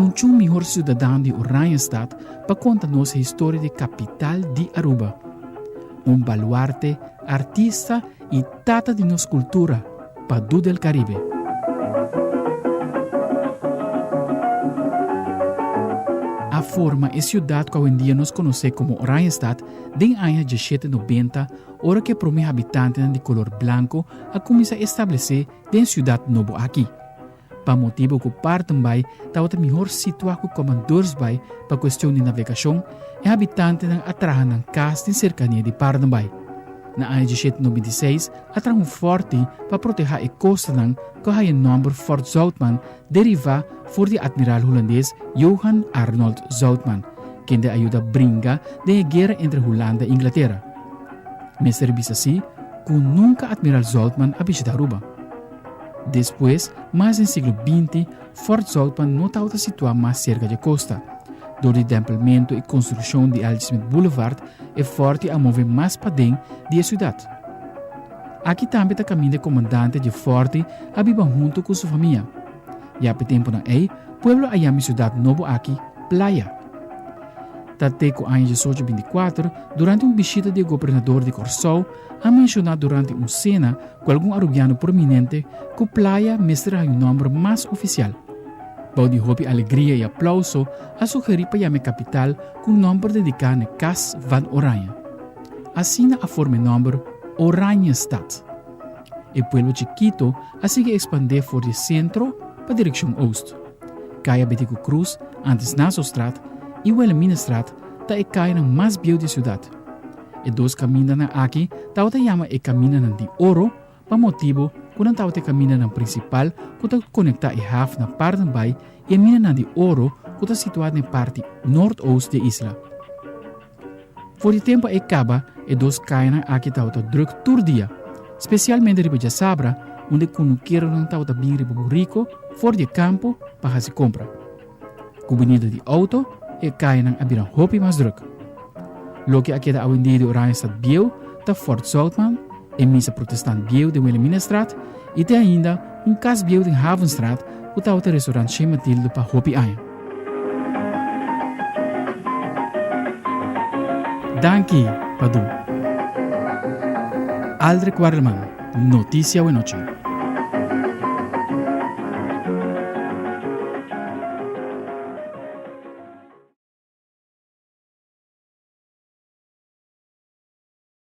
Ningun mihor ciudadano di Oranjestad pa conta nos e historia di capital di Aruba. Un baluarte, artista y tata di nos cultura, Padu del Caribe. A forma e ciudad cu awendia nos conoce como Oranjestad den aña diesshete nobenta ora cu e prome habitantenan di color blanco a cuminsa establece den e ciudad nobo aki. Pa motibu ku Paardenbaai tabata mihor situá ku Commandeursbaai pa kuestion di navegashon, e habitantenan a traha nan kas den serkania di Paardenbaai. Na aña 1796 a traha un fòrti pa protehá e kostanan ku a haña nòmber Fort Zoutman derivá for di admiral hulandes Johan Arnold Zoutman, kende a yuda bringa den e guera entre Hulanda i Inglatera. Mester bisa sí ku nunka admiral Zoutman a bishita Aruba. Despues, mas den siglo binti, Fort Zoutman no tabata situá mas serka dje kosta. Dor di dèmpelmentu i konstrukshon di L. Smith Boulevard, e fòrti a move mas paden di e siudat. Aki tambe ta kaminda e komandante dje fòrti a biba huntu ku su famia. Ya p'e tempunan ei, pueblo a yama e siudat nobo aki Playa. Ta te ku aña diesocho bintikuater, durante un bishita di e gobernador di Kòrsou, a menshoná durante un sena ku algun arubiano prominente ku Playa mester haña un nòmber mas ofisial. Bou di hopi alegria i aplauso a sugerí pa yama e kapital ku un nòmber dediká na Cas van Oranje. Asina a forma e nòmber Oranjestad. E pueblo chikito a sigui ekspandé for di e sentro pa direkshon oost. Kaya Betico Cruz, antes Nassaustraat, i Wilhelminastraat ta e kayanan mas bieu di e siudat. E dos kamindanan aki tabata yama e kamindanan di oro pa motibu ku nan tabata e kamindanan prinsipal ku ta konektá e haf na Paardenbaai i e minanan di oro ku ta situá den e parti noordoost di e isla. For di tempu ei kaba e dos kayanan aki tabata drùk tur dia, spesialmente riba djasabra unda e kunukeronan tabata bin riba buriko for di e kampo pa hasi kompra. Ku binida di outo, e kayanan a bira hopi mas druk. Loke a keda awendia di Oranjestad bieu ta Fort Zoutman, e misa protestant bieu den Wilhelminastraat i te ainda un kas bieu den Havenstraat ku tabata restaurant Chez Mathilde pa hopi aña. Danki, Padu. Aldrich Warleman, Noticia Awenochi.